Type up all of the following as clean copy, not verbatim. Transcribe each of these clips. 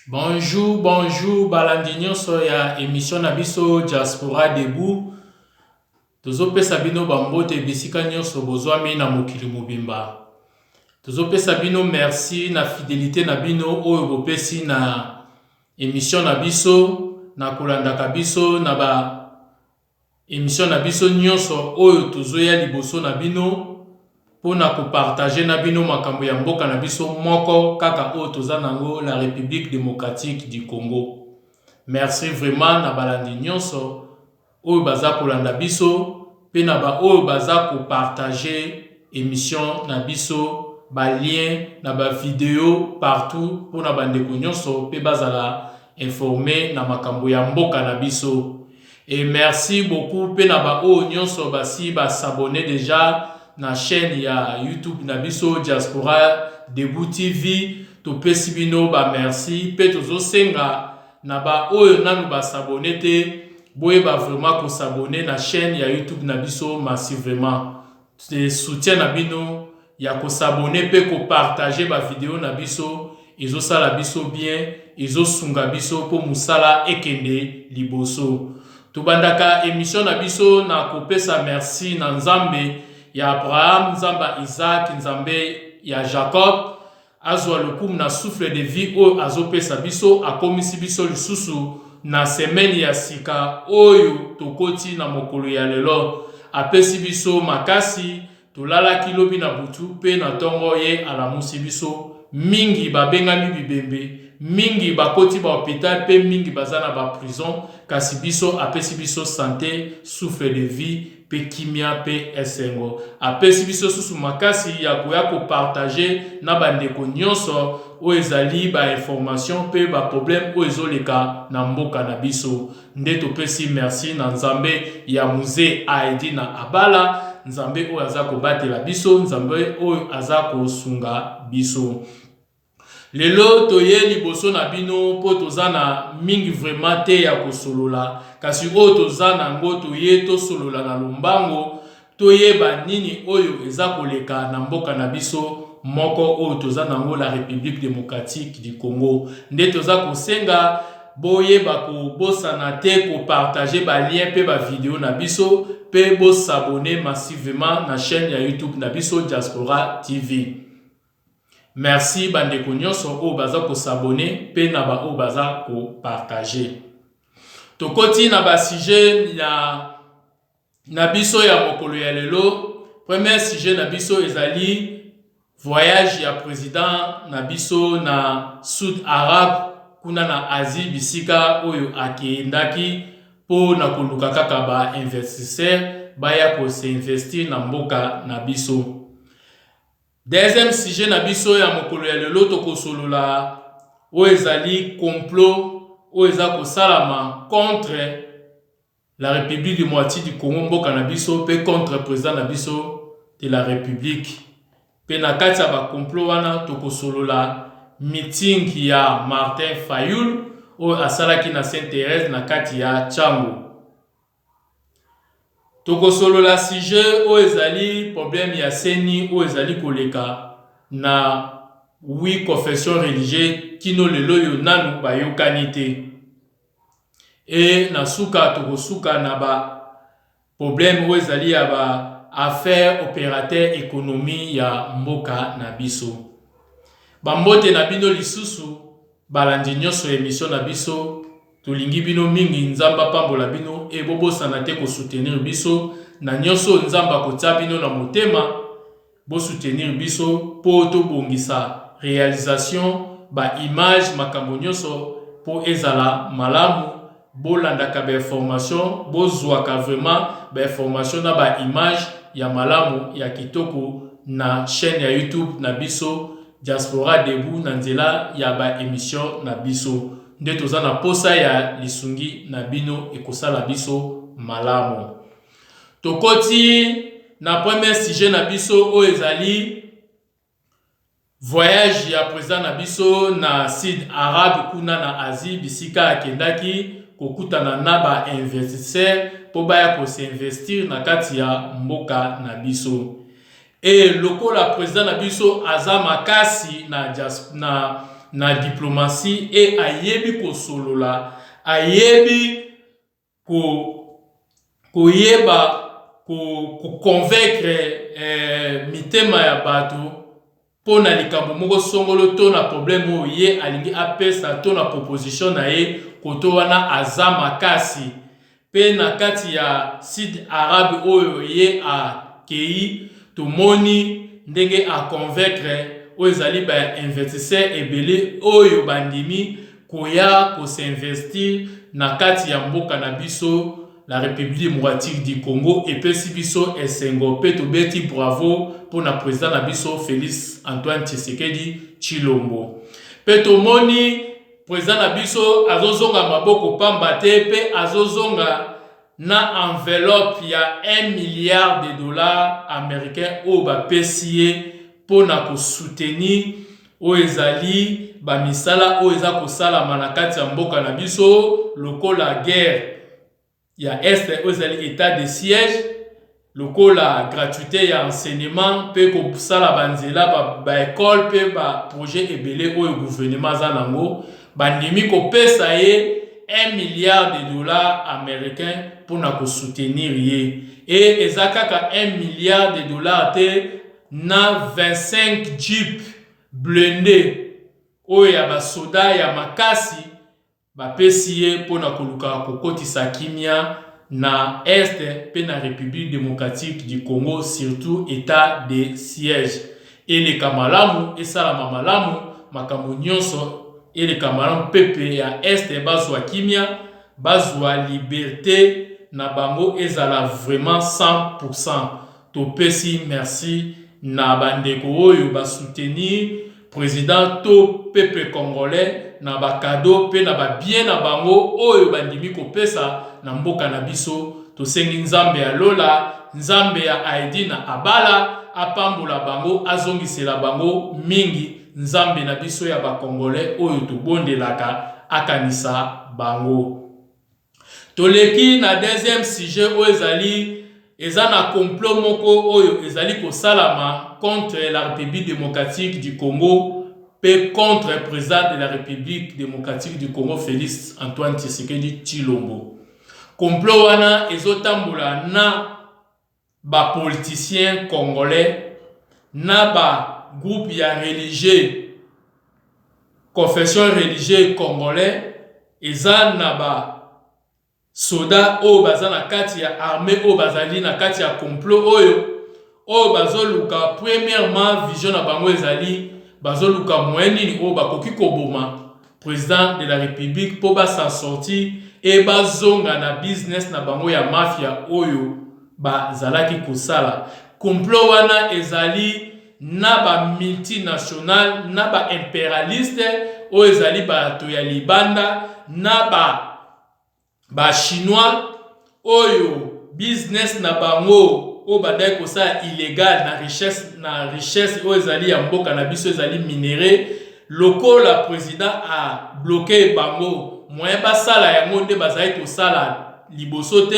Bonjour, bonjour balandi nyonso ya emission na biso Diaspora Debout. Tozopesa bino bambote bisika nyonso bozwami na mokili mobimba. Tozopesa bino merci na fidelite na bino oyo bopesi na emission na biso na kolandaka biso na ba emission na biso nyonso oyo tozoya liboso na bino mpo na kopartage na bino makambo ya mboka na biso moko kaka oyo toza nango, la République démocratique du Congo. Merci vraiment na balandi nyonso oyo baza kolanda biso mpe na baoyo baza kopartage émission na biso, balien na bavideo partout, mpona bandeko nyonso mpe bazala informé na makambo ya mboka na biso. Et merci beaucoup mpe na baoyo nyonso basi bas'abonner déjà na chaîne ya YouTube na biso Diaspora Debout TV. Topesi bino bamerci mpe tozosenga na baoyo nanu bas'abonner te, boyeba vraiment kos'abonner na chaîne ya YouTube na biso massivement. Soutien na bino ya kos'abonner mpe kopartage bavideo na biso ezosala biso bien, ezosunga biso mpo mosala ekende liboso. Tobandaka émission na biso na kopesa merci na Nzambe ya Abraham, Nzambe ya Isaac, Nzambe ya Jacob. Azwa lokumu na souffle de vie oyo azopesa biso, akomisi biso lisusu na semaine ya sika oyo tokoti na mokolo ya lelo. Apesi biso makasi, tolalaki lobi na butu mpe na ntongo ye alamusi biso. Mingi babengami bibembe, mingi bakoti bahôpital mpe mingi baza na baprison, kasi biso apesi biso santé, souffle de vie mpe kimia mpe esengo. Apesi biso susu makasi ya koya kopartage na bandeko nyonso oyo ezali bainformation mpe baproblème oyo ezoleka na mboka na biso. Nde topesi merci na Nzambe ya Mzee Aedi na Abala, Nzambe oyo aza kobatela biso, Nzambe oyo aza kosunga biso. Lelo toye liboso na bino mpo toza na mingi vraiment te ya kosolola, kasi oyo toza nango toye tosolola na lombango, toyeba nini oyo eza koleka na mboka na biso moko oyo toza nango, la République démocratique du Congo. Nde toza kosenga boyeba kobosana te kopartage balien mpe bavideo na biso mpe bos'abonner massivement na chaîne ya YouTube na biso Diaspora TV. Merci bandeko nyonso oyo baza kos'abonner mpe na baoyo baza kopartage. Tokoti na basujet na biso ya mokolo ya lelo. Premier sujet na biso ezali voyage ya président na biso na Sud Arabe, kuna na Asie, bisika oyo akendaki mpo na koluka kaka bainvestisseur baya kos'investir na mboka na biso. Deuxième sujet na biso ya mokolo ya lelo, tokosolola oyo ezali complot oyo eza kosalama contre la République démocratique du Congo, mboka na biso, mpe contre président na biso de la République. Mpe na kati ya bacomplot wana, tokosolola meeting ya Martin Fayulu oyo asalaki na Sainte Thérèse na kati ya Tshangu. Tokosolola sujet oyo ezali problème ya CENI oyo ezali koleka na huit confession religieux, kino lelo oyo nanu bayokani te. E na suka, tokosuka na ba problème oyo ezali ya ba affaire opérateur économie ya mboka na biso. Bambote na bino lisusu, balandi nyonso ya émission na biso. Tolingi bino mingi, Nzambe apambola bino. E bobosana te kosoutenir biso na nyonso oyo Nzambe akotia bino na motema. Bosoutenir biso mpo tobongisa réalisation, baimage, makambo nyonso mpo ezala malamu. Bolandaka bainformation, bozwaka vraiment bainformation na baimage ya malamu, ya kitoko na chaîne ya YouTube na biso Diaspora Debout, na nzela ya baémission na biso. Nde toza na posa ya lisungi na bino, ekosala biso malamu. Tokoti na premier sujet na biso oyo ezali voyage ya président na biso na Sud Arabe, kuna na Asie, bisika akendaki kokutana na bainvestisseur mpo baya kos'investir na kati ya mboka na biso. E lokola président na biso aza makasi na na diplomatie e ayebi kosolola, ayebi ko koyeba ko convaincre eh, mitema ya bato mpo na likambo moko songolo to na problème oyo ye alingi apesa to na proposition na ye koto wana aza makasi. Mpe na kati ya Sud Arabe oyo ye akei, tomoni ndenge a convaincre oyo ezali ba investisseurs ebele oyo bandimi koya ko s'investir na kati ya mboka na biso la Republique democratique du Congo. Epesi biso esengo mpe tobeti bravo mpo na president na biso Felix Antoine Tshisekedi Tshilombo. Mpe tomoni president na biso azozonga maboko pamba te mpe azozonga na enveloppe ya 1 milliard de dollars américains oyo bapesi ye mpo na kosoutenir oyo ezali bamisala oyo eza kosalama na kati ya mboka na biso, lokola guerre ya Est oyo ezali etat de siège, lokola gratuite ya enseignement mpe kosala banzela, baekole mpe baprojet ebele oyo gouvernement aza nango. Bandimi kopesa ye 1 milliard de dollars américain mpona kosoutenir ye. E eza kaka 1 milliard de dollars te, na 25 jeep blindé oyo ya basoda ya makasi bapesi ye mpona koluka kokotisa kimia na Est mpe na République démocratique du Congo, surtout état de siège eleka malamu, esalama malamu, makambo nyonso eleka malamu, pepe ya Est bazwa kimia, bazwa liberté na bango, ezala vraiment 100%. Topesi merci na bandeko oyo basoutenir président to peuple congolais na bacadeaux mpe na babiens na bango oyo bandimi kopesa na mboka na biso. Tosengi Nzambe ya lola, Nzambe ya Aidi na Abala, apambola bango, azongisela bango mingi. Nzambe na biso ya bacongolais oyo tobondelaka akanisa bango. Toleki na deuxième sujet oyo ezali eza na complot moko oyo ezali kosalama contre la République démocratique du Congo mpe contre président de la République démocratique du Congo, Félix Antoine Tshisekedi Tshilombo. Complot wana ezotambola na bapoliticien congolais, na bagroupe ya religieux, confession religieux congolais, eza na ba soda oyo baza na kati ya armée oyo bazali na kati ya complot oyo bazoluka. Premièrement, vision na bango ezali bazoluka moyen nini oyo bakoki koboma président de la République mpo bas'en sortir e bazonga na business na bango ya mafia oyo bazalaki kosala. Complot wana ezali na bamultinational, na baimpérialiste oyo ezali bato ya libanda, na bachinois oyo business na bango oyo bandaki kosala illégal na richesse oyo ezali ya mboka na biso, ezali minerai. Lokola président abloquer bango moyen basala yango nde bazali kosala liboso te,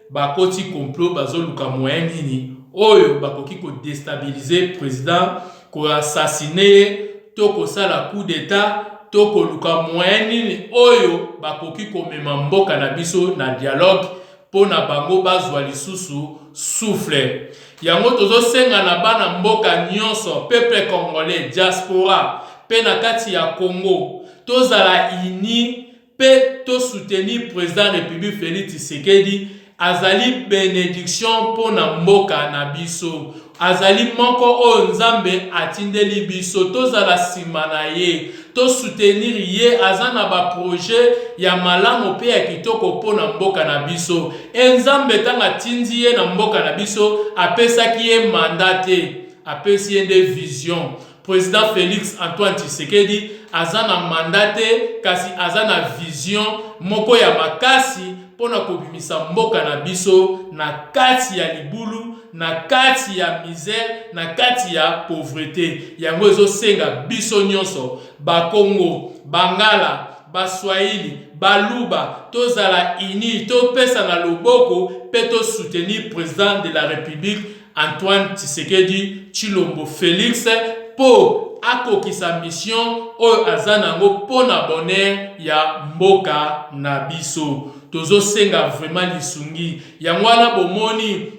bakoti complot, bazoluka moyen nini oyo bakoki kodéstabiliser président, koassassiner ye to kosala coup d'état to koluka moyen nini oyo bakoki komema mboka na biso na dialogue mpo na bango bazwa lisusu souffle. Yango tozosenga na bana mboka nyonso, peuple congolais, diaspora mpe na kati ya Congo, tozala unis mpe tosoutenir président République Félix Tshisekedi. Azali bénédiction mpo na mboka na biso, azali moko oyo Nzambe atindeli biso. Tozala nsima na ye, tosoutenir ye. Aza na baprojet ya malamu mpe ya kitoko mpo na mboka na biso. E Nzambe, ntango atindi ye na mboka na biso, apesaki ye mandat te, apesi ye nde vision. Président Félix Antoine Tshisekedi aza na mandat te, kasi aza na vision moko ya makasi mpona kobimisa mboka na biso na kati ya libulu, na kati ya misère, na kati ya pauvreté. Yango ezosenga biso nyonso, Bakongo, Bangala, Baswahili, Baluba, tozala unis, topesa na loboko mpe tosoutenir président de la République Antoine Tshisekedi Tshilombo Félix mpo akokisa mission oyo aza na yango mpo na bonheur ya mboka na biso. Tozosenga vraiment lisungi. Yango wana bomoni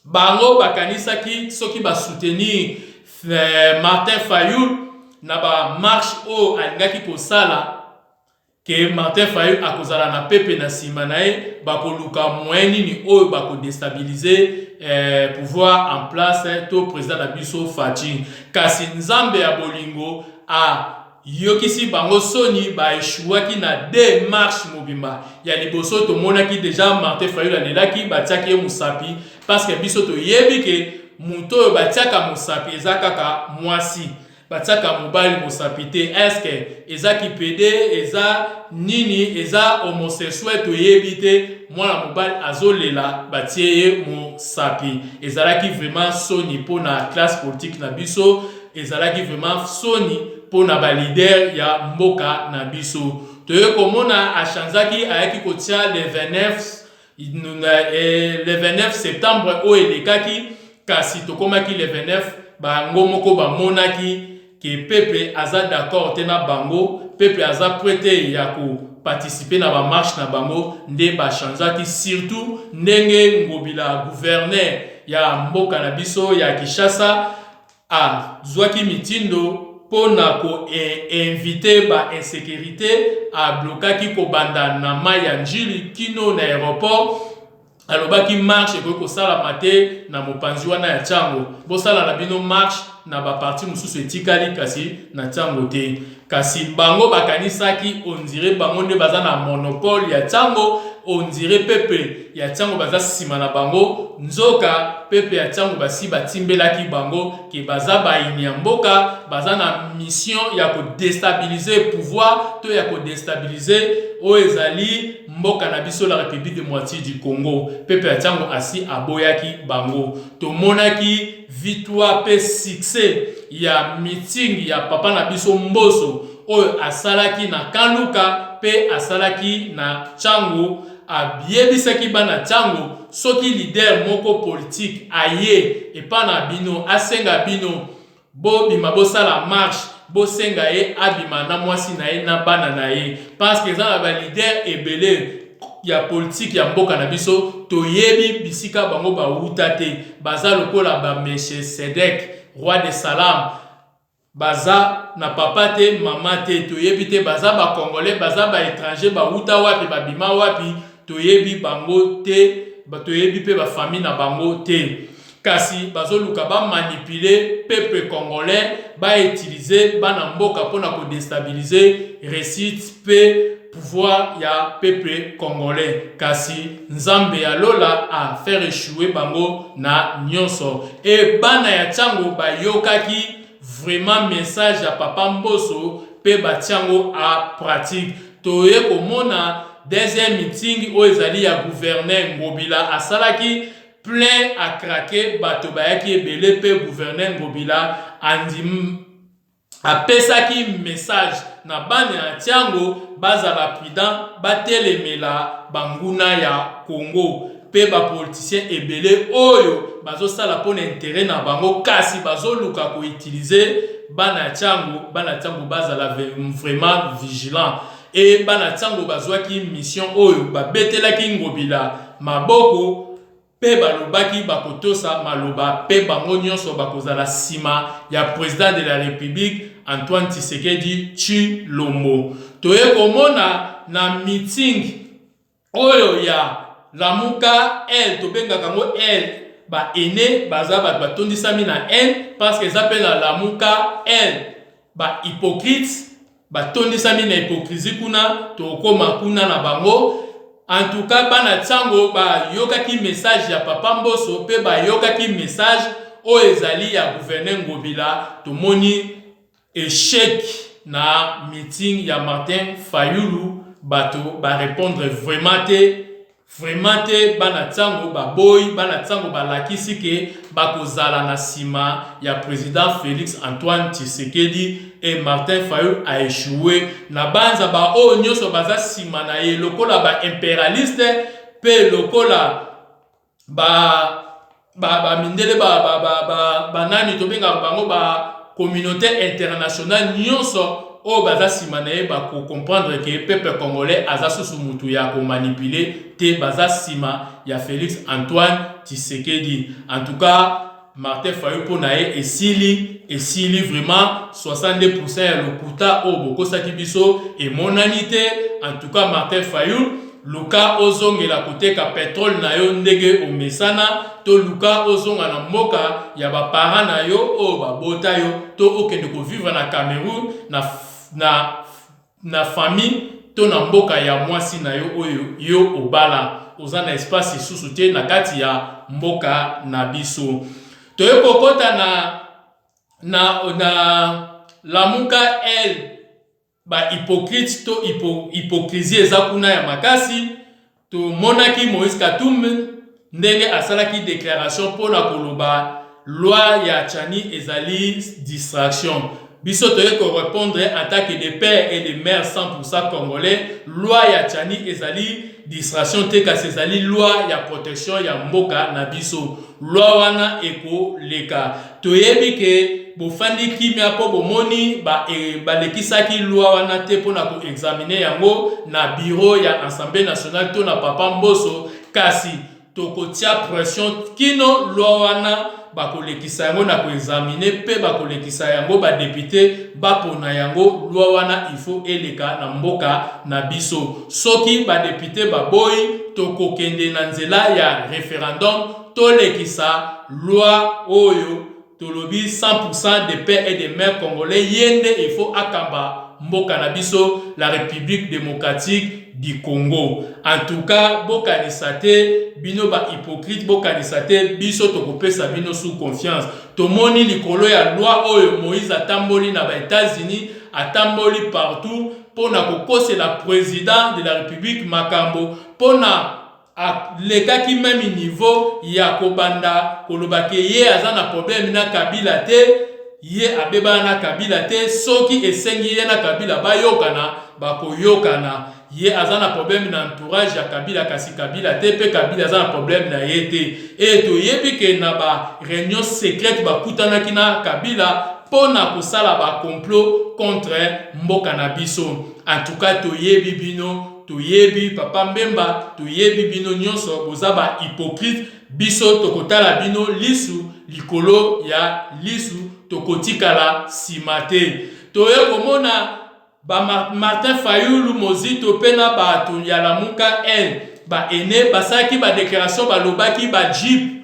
bango bakanisaki soki ba soutenir Martin Fayulu na ba marche oyo alingaki kosala, ke Martin Fayulu akozala na pepe na nsima na ye, bakoluka moyen nini oyo bakodestabilize pouvoir en place to président na biso Fatshi. Kasi Nzambe ya bolingo ayokisi bango soni, baeshuwaki na deux marche mobimba. Ya liboso tomonaki deja Martin Fayulu alelaki, batiaki ye mosapi, parce que biso toyebi ke moto oyo batiaka mosapi eza kaka mwasi, batiaka mobali mosapi te. Eske eza kipede, eza nini, eza homosexuel, toyebi te. Mwana mobali azolela, batie ye mosapi. Ezalaki vraiment soni mpona classe politique na biso, ezalaki vraiment soni mpona baleader ya mboka na biso. Toye komona achanzaki, ayaki kotia le 29, le 29 septembre oyo elekaki. Kasi tokomaki le 29, bango moko bamonaki ke peuple aza d'accord te na bango, peuple aza prêt te ya koparticiper na bamarche na bango, nde bachangeaki. Surtout ndenge Ngobila, gouverneur ya mboka na biso ya Kinshasa, azwaki mitindo mpona koinvite bainsécurité, ablokaki kobanda na mai ya Njili kino na aéroport. Alobaki marche ekoki kosalama te na mopanzi wana ya Tshangu, bosala na bino marche na baparti mosusu etikali, kasi na Tshangu te. Kasi bango bakanisaki on dirait bango nde baza na monopole ya Tshangu, on dirait peuple ya Tshangu baza nsima na bango. Nzoka peuple ya Tshangu basi batimbelaki bango ke baza bayini ya mboka, baza na mission ya kodestabilize pouvoir to ya kodestabilize oyo ezali mboka na biso, la République démocratique du Congo. Peuple ya Tshangu asi aboyaki bango. Tomonaki victoire mpe succès ya meeting ya papa na biso Mboso oyo asalaki na Kaluka mpe asalaki na Tshangu. Ayebisaki bana Tshangu, soki leader moko politique aye epa na bino, asenga bino bobima bosala marche, bosenga ye abima na mwasi na ye na bana na ye, parce que eza na baleader ebele ya politike ya mboka na biso, toyebi bisika bango bawuta te. Baza lokola baMelchisedek, roi de Salem, baza na papa te, mama te, toyebi te baza bacongolais, baza baétranger, bawuta wapi, babima wapi, toyebi bango te, toyebi mpe bafamille na bango te. Kasi bazoluka bamanipule peuple congolais, bautilize bana mboka mpona kodestabilize réussite mpe pouvoir ya peuple congolais. Kasi Nzambe ya lola afaire échouer bango na nyonso. E bana ya Tshangu bayokaki vraiment message ya papa Mboso mpe batiango en pratique. Toye komona deuxième meeting oyo ezali ya gouverneur Ngobila, asalaki plein à craquer, bato bayaki ebele. Mpe gouverneur Ngobila andim apesaki message na bana ya Tshangu bazala prudent, batelemela banguna ya Congo mpe bapoliticien ebele oyo bazosala mpona intérêt na bango, kasi bazoluka koutilize bana ya Tshangu. Bana Tshangu bazala vraiment vigilant. E bana Tshangu bazwaki mission oyo, babetelaki Ngobila maboko mpe balobaki bakotosa maloba mpe bango nyonso bakozala nsima ya président de la République Antoine Tshisekedi Tshilombo. Toye komona na meeting oyo ya Lamuka l, tobengaka yango l baene, baza bato batondisami na haine, parce que eza mpe na Lamuka l bahypocrite, batondisami na hypocrisie kuna. Tokóma kuna na bango. En tout cas, bana Tshangu bayokaki message ya papa Mboso mpe bayokaki message oyo ezali ya gouverneur Ngobila. Tomoni échec na meeting ya Martin Fayulu, bato barépondre vraiment te, vraiment te. Bana Tshangu baboyi, bana Tshangu balakisi ke bakozala na nsima ya président Félix Antoine Tshisekedi. E Martin Fayulu a échoué na banza baoyo nyonso baza nsima na ye, lokola baimpérialiste mpe lokola ba bamindele, banani tobengaka bango, ba communauté internationale nyonso oyo baza nsima na ye bakocomprendre ke peuple congolais aza susu mutu ya komanipuler te. Baza nsima ya Félix Antoine Tshisekedi. En tout cas, Martin Fayulu, mpo na ye esili, esili vraiment. 62% ya lokuta oyo bokosaki biso emonani te. En tout cas, Martin Fayulu, luka ozongela koteka pétrole na yo ndenge omesana, to luka ozonga na mboka ya baparent na yo oyo babota yo, to okende kovivre na Cameroun na famille to na mboka ya mwasi na yo oyo yo obala. Oza na espace lisusu te na kati ya mboka na biso. Toye kokɔta na Lamuka L, bahypocrite to hypocrisie eza kuna ya makasi. Tomonaki Moïse Katumbi ndenge asalaki déclaration mpona koloba loi ya Tshiani ezali distraction. Biso toye korépondre en tant que de père et de mère 100% congolais: loi ya Tshiani ezali distraction te, kasi ezali loi ya protection ya mboka na biso. Loi wana ekoleka. Toyebi ke bofandi kimia mpo bomoni balekisaki loi wana te mpona koexaminer yango na bureau ya Assemblée nationale to na papa Mboso. Kasi tokotia pression kino loi wana bakolekisa yango na koexaminer mpe bakolekisa yango, badéputés bapona yango. Loi wana, il faut eleka na mboka na biso. Soki badéputés baboyi, tokokende na nzela ya référendum, tolekisa loi oyo. Tolobi 100% de père et de mère congolais, ye nde il faut akamba mboka na biso, la République démocratique du Congo. En tout cas, bokanisa te, bino bahypocrite, bokanisa te biso tokopesa bino sous confiance. Tomoni likolo ya loi oyo, Moïse atamboli na baÉtats-Unis, atamboli partout mpona kokosela président de la République makambo, mpona alekaki même niveau ya kobanda koloba ke ye aza na problème na Kabila te, ye abebana na Kabila te. Soki esengi ye na Kabila bayokana, bakoyokana. Ye aza na problème na entourage ya Kabila, kasi Kabila te, mpe Kabila aza na problème na ye te. E toyebi ke na baréunion secrète bakutanaki na Kabila mpo na kosala bacomplot contre mboka na biso. En tout cas, toyebi bino, toyebi papa Mbemba, toyebi bino nyonso, boza bahypocrite. Biso tokotala bino lisu likolo ya lisu, tokotikala nsima te. Toye komona ba Martin Fayulu, Mozito mpe na bato ya Lamuka L baene basalaki badéclaration, balobaki bajeep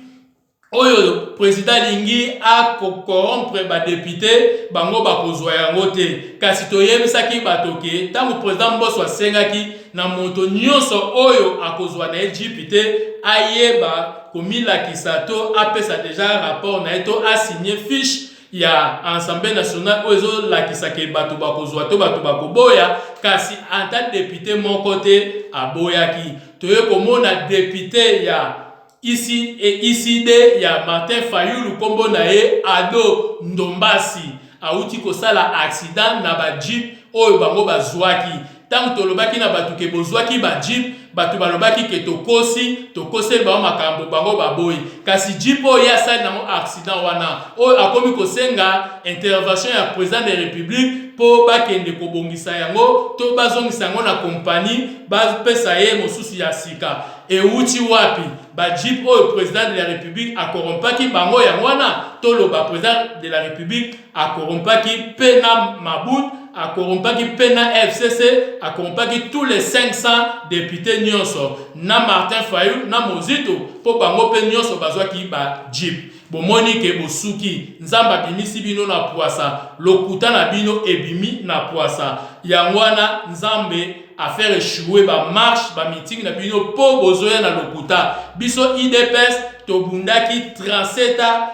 oyo président alingi akocorrompre badéputés, bango bakozwa yango te. Kasi toyebisaki bato ke ntango président Mboso asengaki na moto nyonso oyo akozwa na ye jeep te, ayeba komilakisa to apesa déjà rapport na ye to asigne fiche ya Assemblée nationale oyo ezolakisa ke bato bakozwa to bato bakoboya. Kasi ata député moko te aboyaki. Toye komona député ya isi e ECiDé ya Martin Fayulu, nkombo na ye Ado Ndombasi, awuti kosala accident na bajeep oyo bango bazwaki. Ntango tolobaki na bato ke bozwaki bajeep, bato balobaki ke tokosi, tokoseli bango makambo, bango baboyi. Kasi jeep oyo ye asali nango accident wana, oyo akomi kosenga intervention ya président de République mpo bakende kobongisa yango to bazongisa yango na kompani, bapesa ye mosusu ya sika, ewuti wapi? Bajeep oyo président de la République akorompaki bango yango wana. Toloba président de la République akorompaki mpe na Mabund, akorompaki mpe na FCC, akorompaki tous les 500 députés nyonso, na Martin Fayulu na Mozito, mpo bango mpe nyonso bazwaki bajeep. Bomoni ke bosuki. Nzambe abimisi bino na pwasa, lokuta na bino ebimi na pwasa. Yango wana Nzambe afaire échouer bamarche, bameeting na bino, mpo bozoya na lokuta. Biso UDPS tobundaki 37 ans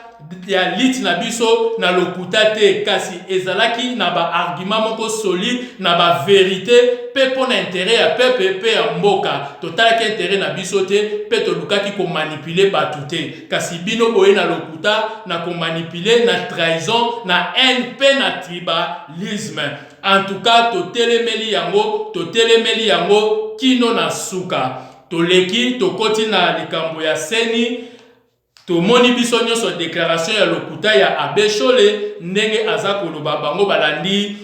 ya lutte na biso na lokuta te, kasi ezalaki na baargument moko solide, na bavérité, mpe mpo na intérêt ya peuple mpe ya mboka. Totalaki intérêt na biso te mpe tolukaki komanipuler bato te. Kasi bino boye na lokuta, na komanipuler, na trahison, na haine mpe na tribalisme. En tout cas, totelemeli yango, totelemeli yango kino na suka. Toleki, tokoti na likambo ya CENI. Tomoni biso nyonso déclaration ya lokuta ya Abbé Shole, ndenge aza koloba bango balandi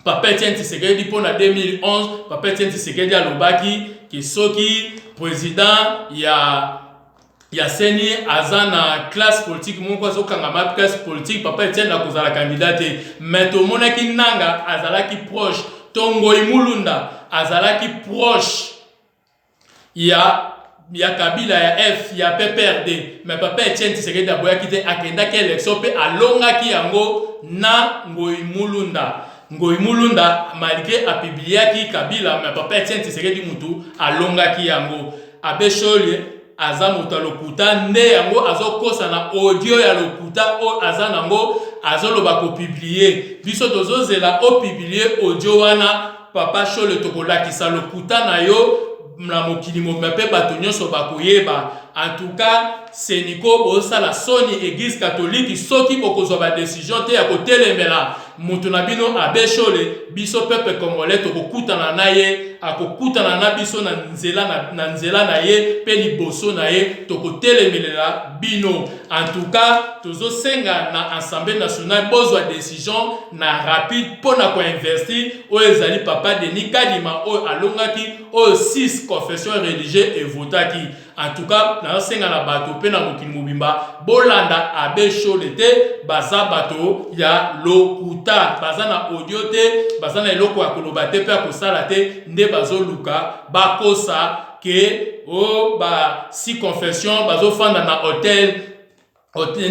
Papa Etienne Tshisekedi. Mpo na 2011, Papa Etienne Tshisekedi alobaki ke soki président ya CENI aza na classe politique moko, azokangama classe politique, Papa Etienne akozala candidat te. Mais tomonaki Nanga azalaki proche to Ngoi Mulunda azalaki proche ya Kabila, ya F, ya PPRD, mais Papa Etienne Tshisekedi aboyaki te, akendaki élection mpe alongaki yango na Ngoi Mulunda. Ngoi Mulunda, malgré apubliaki Kabila, mais Papa Etienne Tshisekedi mutu alongaki yango. Abbé Shole aza moto ya lokuta, nde yango azokosa na audio ya lokuta oyo aza nango, azoloba kopublier. Biso tozozela opublier audio wana, Papa Shole, tokolakisa lokuta na yo na mokili mobimba mpe bato nyonso bakoyeba. En tout cas, CENCO, bosala soni. Église catholique, soki bokozwa badécision te ya kotelemela moto na bino Abbé Shole, biso peuple congolais tokokutana na ye, akokutana na biso na nzela na nzela na ye mpe liboso na ye, tokotelemelela bino. En tout cas, tozosenga na Assemblée nationale bozwa décision na rapide mpo na koinvestir oyo ezali Papa Denis Kadima, oyo alongaki, oyo 6 confession religieux evotaki. En tout cas, nazosenga na bato mpe na mokili mobimba, bolanda Abbé Shole te. Baza bato ya lokuta, baza na audio te, baza na eloko ya koloba te mpe ya kosala te, nde bazoluka bakosa ke o ba six confession bazofanda na hotel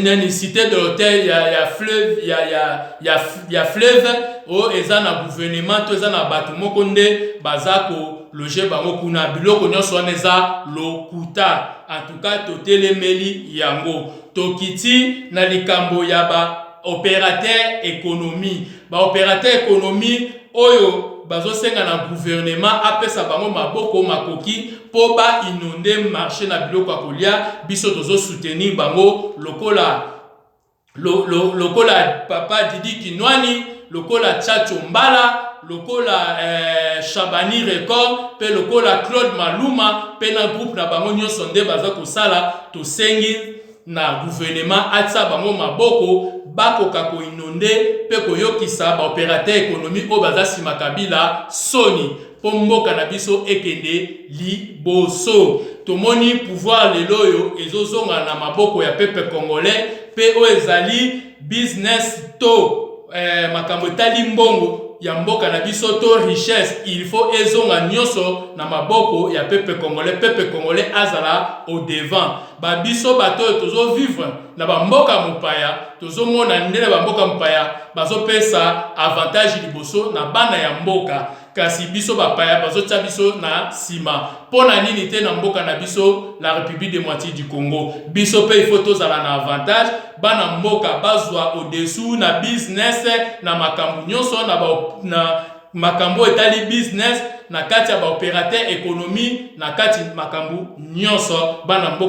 nani, cité de l'hôtel ya fleuve, ya fleuve oyo eza na gouvernement to eza na bato moko nde baza kologer bango kuna. Biloko nyonso wana eza lokuta. En tout cas, totelemeli yango. Tokiti na likambo ya baopérateur économie. Baopérateur économie oyo bazosenga na gouvernement apesa bango maboko, makoki mpo bainonder marché na biloko ya kolia. Biso tozosoutenir bango lokola Papa Didi Kinwani, lokola Tchatcho Mbala, lokola Shabani Record mpe lokola Claude Maluma mpe na groupe na bango nyonso nde baza kosala. Tosengi na gouvernement atia bango maboko, bakoka koinonder mpe koyokisa baopérateur économie oyo baza nsima Kabila soni, mpo mboka na biso ekende liboso. Tomoni pouvoir lelo oyo ezozonga na maboko ya peuple congolais, mpe oyo ezali business to makambo etali mbongo ya mboka na biso to richesse, il faut ezonga nyonso na maboko ya peuple congolais. Peuple congolais azala au devant. Babiso bato oyo tozovivre na bamboka mopaya, tozomona nde na bamboka mopaya bazopesa avantage liboso na bana ya mboka, kasi biso bapaya bazotia biso na nsima. Mpo na nini te na mboka na biso, la République démocratique du Congo, biso mpe il faut tozala na avantage, bana mboka bazwa au-dessous na business, na makambo nyonso, na makambo etali business, na kati ya baopérateur économie, na kati makambo nyonso bana mboka?